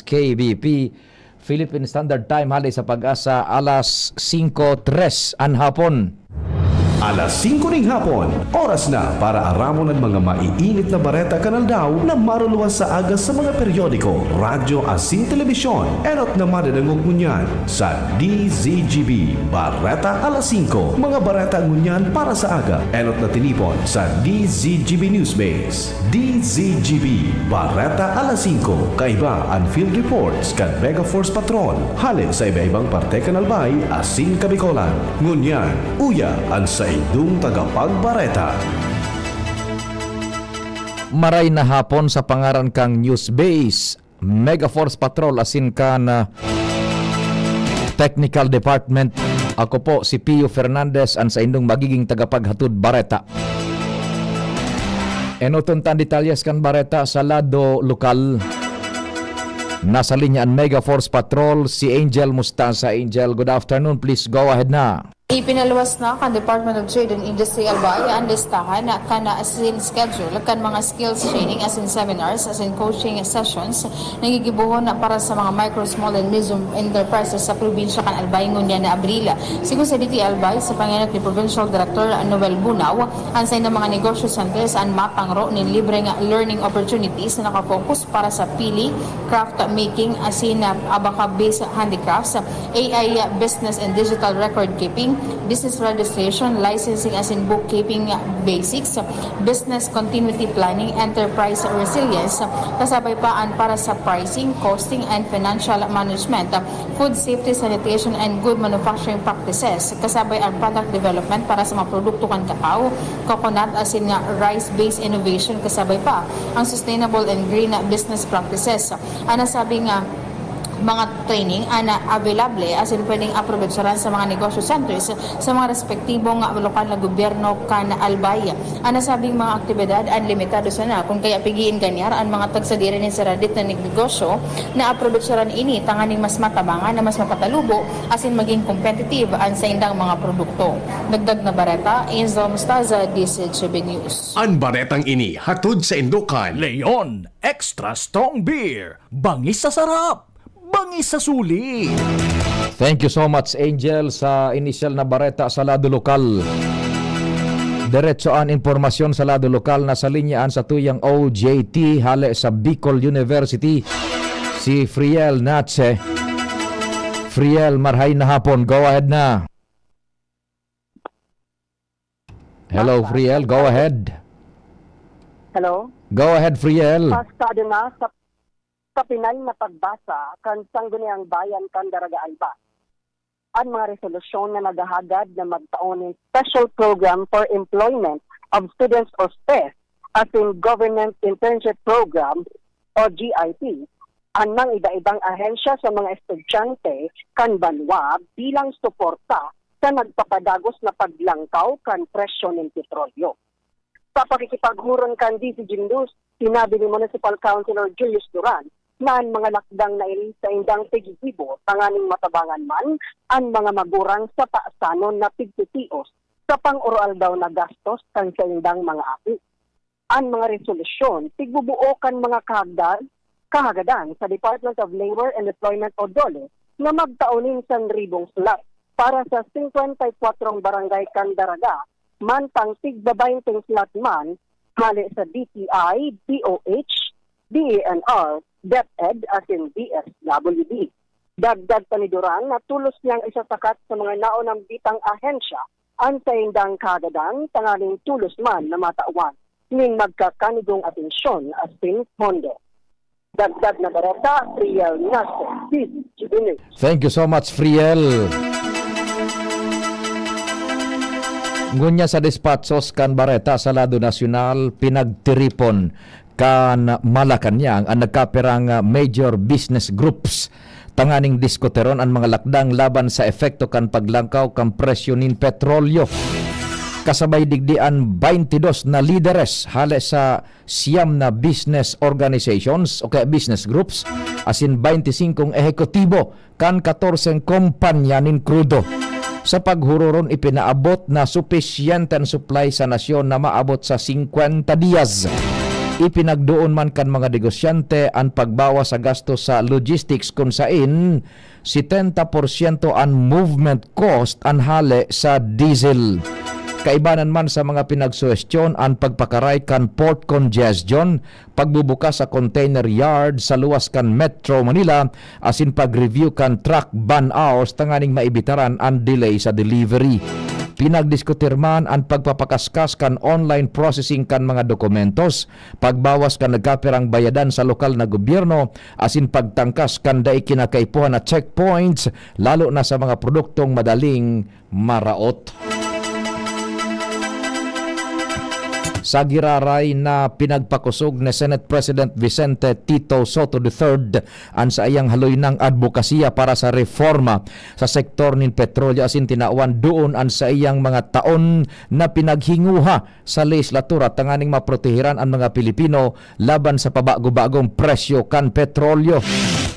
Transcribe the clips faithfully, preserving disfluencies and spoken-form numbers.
K B P, Philippine Standard Time, hali sa Pag-asa, alas singko tres an hapon. Alas singko ning hapon, oras na para aramon an mga maiinit na bareta kan aldaw na maruluwas sa aga sa mga periodiko, radyo asin telebisyon. Enot na madadangog ngunyan sa D Z G B Bareta alas singko. Mga bareta ngunyan para sa aga, enot na tinipon sa D Z G B Newsbase. D Z G B Bareta alas singko. Kaiba an field reports kan Mega Force Patrol, hale sa iba-ibang parte kan Albay asin Kabicolan. Ngunyan, uya an saindong tagapagbareta. Maray na hapon sa pangaran kang Newsbase, Mega Force Patrol asin kan, ah, Technical Department. Ako po si Pio Fernandez, an saindong magiging tagapaghatod bareta. Enoton ta an detalyes kan bareta sa lado lokal. Nasa linya an Mega Force Patrol, si Angel Mostaza. Angel, good afternoon. Please go ahead na. Ipinaluwas na kan Department of Trade and Industry Albay an listahan kan asin schedule kan mga skills training asin seminars asin coaching sessions na gigibohon para sa mga micro, small and medium enterprises sa probinsya kan Albay ngunyan na Abril. Sigon sa D T Albay, sa pangenot ni Provincial Director Noel Bunaw, an saindang mga negosyo centers an matangro nin libreng learning opportunities na nakapokus para sa pili, craft making asin abacab-based handicrafts, A I business and digital record keeping, business registration, licensing asin bookkeeping basics, business continuity planning, enterprise resilience, kasabay pa an para sa pricing, costing, and financial management, food safety, sanitation, and good manufacturing practices, kasabay ang product development para sa mga produkto kan kakao, coconut, asin nga rice-based innovation, kasabay pa ang sustainable and green business practices. An nasabing, ah, mga training an available asin pwedeng aprovechar sa mga negosyo centers sa mga respektibong lokal na gobyerno kan Albay. An nasabing mga aktibidad an limitado sana, kun kaya pigiin kaniar an mga tagsadiri nin saradit na negosyo na aprovechar ini tanganing mas matabangan na mas mapatalubo asin maging competitive an saindang mga produkto. Dagdag na bareta, Enzo Mostaza, D Z G B News. An baretang ini hatod saindo kan Leon Extra Strong Beer, bangis sa sarap, bangis sa suli. Thank you so much, Angel, sa inisyal na bareta sa lado lokal. Diretso an impormasyon sa lado lokal, nasa linya an satuyang O J T hale sa Bicol University, si Friel Nache. Friel, marhay na hapon. Go ahead na. Hello, Friel. Go ahead. Hello? Go ahead, Friel. Pasado na sa, sa pinal na pagbasa kan Sangguniang Bayan kan Daraga Alba an mga resolusyon na naghahagad na magtao nin Special Program for Employment of Students o SPES asin Government Internship Program o G I P an mga iba-ibang ahensya sa mga estudyante kan banwa bilang suporta sa nagpapadagos na paglangkaw kan presyo nin petrolyo. Sa pakikipaghuron kan D Z G News, sinabi ni Municipal Councilor Julius Duran na an mga lakdang na ini saindang piggigibo tanganing matabangan man an mga magurang sa pasanon na pigtitios sa pang-aroaldaw na gastos kan saindang mga aki. An mga resolusyon tigbubuo kan mga kahagdan, kahagadan sa Department of Labor and Employment o DOLE na magtao nin sanribong slot para sa singkwenta y kwatro barangay kan Daraga, mantang tigbabaynte slot man hale sa D T I, D O H, D E N R, DepEd asin D S W D. Dagdag pa ni Duran na tolos niyang isasakat sa mga naunang bitang ahensya an saindang kahagadan tanganing tolos man na matawan nin magkakanigong atensyon asin pondo. Dagdag na bareta, Friel Nasser, D Z G B News. Thank you so much, Friel. Ngunyan sa despatsos kan bareta sa lado nasyonal, pinagtiripon kan Malacañang an nagkapirang, ah, major business groups tanganing diskuteron an mga lakdang laban sa epekto kan paglangkaw kan presyo nin petrolyo. Kasabay digdi an baynte dos na lideres hale sa siyam na business organizations o kaya business groups asin baynte singkong ehekutibo kan katorseng kompanya nin krudo sa paghuroron ipinaabot na supisyente an supply sa nasyon na maabot sa singkwenta diyas. Ipinagdoon man kan mga negosyante an pagbawas sa gasto sa logistics, kun sain setenta porsyento an movement cost an hale sa diesel. Kaibanan man sa mga pinagsuhestyon an pagpakaray kan port congestion, pagbubukas sa container yard sa luwas kan Metro Manila, asin pag-review kan truck ban hours tanganing maibitaran an delay sa delivery. Pinagdiskutir man an pagpapakaskas kan online processing kan mga dokumentos, pagbawas kan nagkapirang bayadan sa lokal na gobyerno, asin pagtangkas kan dai kinakaipuhan na checkpoints, lalo na sa mga produktong madaling maraot. Sa giraray na pinagpakosog ni Senate President Vicente Tito Sotto the third an saiyang haloynang adbokasiya para sa reforma sa sektor nin petrolyo asin tinawan doon an saiyang mga taon na pinaghinguha sa lehislatura tanganing maprotehiran an mga Pilipino laban sa pabago-bagong presyo kan petrolyo.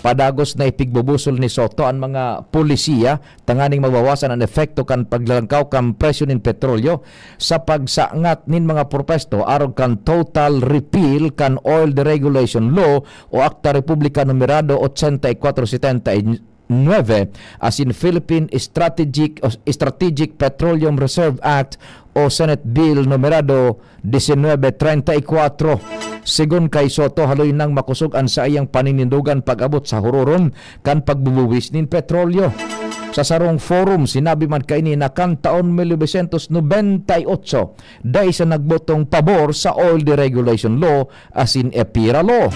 Padagos na ipigbubusol ni Sotto an mga polisiya tanganing mabawasan an epekto kan paglalangkaw kan presyo nin petrolyo sa pagsangat nin mga propesto arog kan total repeal kan Oil Deregulation Law o Akta Republika Numerado ochenta y cuatro setenta y nueve asin Philippine Strategic o Strategic Petroleum Reserve Act o Senate Bill Numerado diecinueve treinta y cuatro. Segun kay Sotto, haloy nang makosog an saiyang paninindogan pag-abot sa hurorom kan pagbubuwis nin petrolyo. Sa sarong forum, sinabi man kaini na kan taon mil novecientos nobenta y ocho, dai siya nagbotong pabor sa Oil Deregulation Law asin EPIRA Law.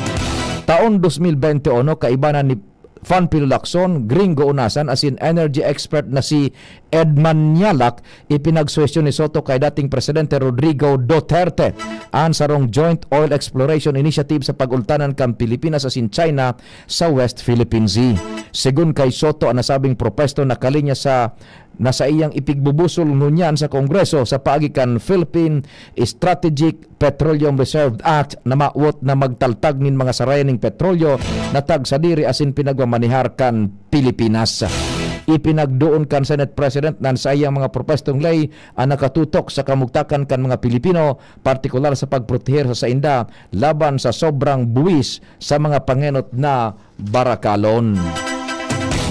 Taon dos mil bente uno, kaiba na ni Panfilo Lacson, Gringo Unasan asin energy expert na si Edman Nyalak, ipinagsuhestyon ni Sotto kay dating Presidente Rodrigo Duterte an sarong Joint Oil Exploration Initiative sa pag-ultanan kan Pilipinas asin China sa West Philippine Sea. Segun kay Sotto, an nasabing propesto nakalinya sa na saiyang ipigbubusol ngunyan sa Kongreso sa paagi kan Philippine Strategic Petroleum Reserve Act na mawot na magtaltag nin mga sarayan ning petrolyo na tagsadiri asin pinagmamanehar kan Pilipinas. Ipinagdoon kan Senate President na an saiyang mga propestong ley an nakatutok sa kamugtakan kan mga Pilipino, partikular sa pagproteher sa sainda laban sa sobrang buwis sa mga pangenot na barakalon.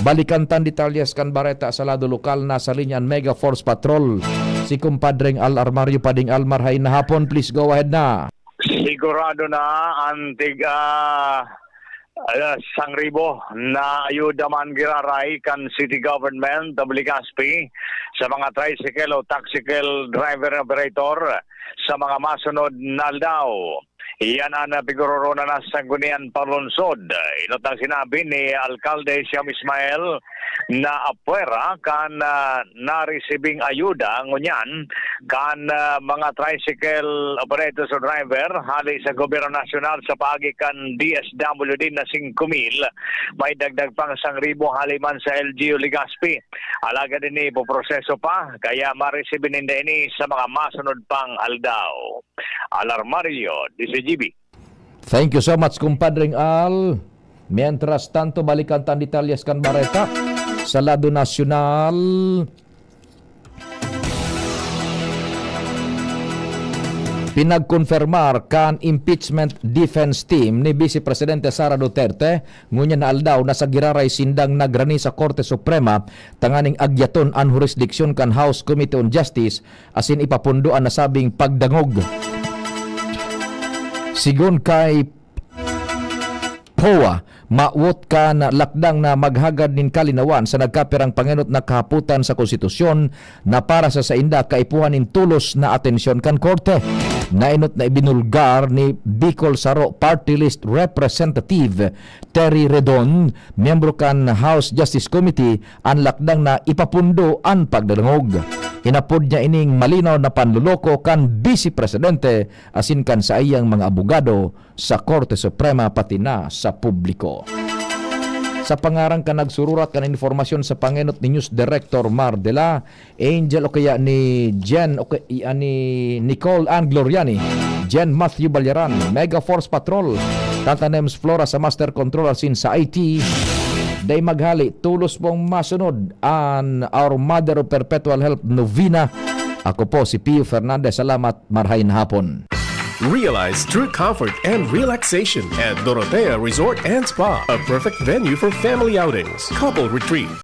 Balikan tan detalles kan bareta sa lado lokal. Nasa linya an Mega Force Patrol, si Kumpadreng Al Armario. Pading Al, marhay na hapon, please go ahead na. Sigurado na ang tig, ah, ah, sangribo na ayuda man giraray kan City Government of Legazpi sa mga tricycle o taxicab driver operator sa mga masunod na aldaw. Iyan an, ah, pigururuna na Sangguniang Panlunsod. Inot ang sinabi ni Alkalde Siam Ismael na apwera kan, ah, naresibing ayuda ngunyan kan, ah, mga tricycle operators o driver hali sa Gobyerno Nasyonal sa paagi kan D S W D na singko mil. May dagdag pang sangribo hali man sa L G U Legazpi. Alagad ini ipoproseso pa, kaya maresibi ninda ini sa mga masunod pang aldaw. Alarmario, D C G B. Thank you so much, Kumpadreng Al. Mientras tanto, balikan tan detalles kan bareta sa lado nasyonal. Pinagkonfirmar kan impeachment defense team ni Vice Presidente Sara Duterte ngunyan na aldaw na sa giraray sindang nagrani sa Korte Suprema tanganing agyaton an hurisdiksyon kan House Committee on Justice asin ipapundo an nasabing pagdangog. Sigon kay P O A, mawot kan lakdang na maghagad nin kalinawan sa nagkapirang pangenot na kahapotan sa konstitusyon na para sa sainda kaipuhan nin tolos na atensyon kan korte. Nainot na ibinulgar ni Bicol Saro Party List Representative Terry Redon, miyembro kan House Justice Committee, an lakdang na ipapundo an pagdadangog. Inapod niya ining malinaw na panloloko kan Vice Presidente asin kan saiyang mga abogado sa Korte Suprema, pati na sa publiko. Sa pangaran kan nagsururat kan impormasyon sa pangenot ni News Director Mar de la Angel o kaya ni Jen o kaya ni Nicole Ann Gloriani, Jen Matthew Balyaran, Mega Force Patrol, Tata Nems Flora sa Master Control asin sa I T, dai maghali, tolos pong masunod an Our Mother of Perpetual Help Novena. Ako po si Pio Fernandez. Salamat, marhay na hapon. Realize true comfort and relaxation at Dorotea Resort and Spa, a perfect venue for family outings, couple retreat,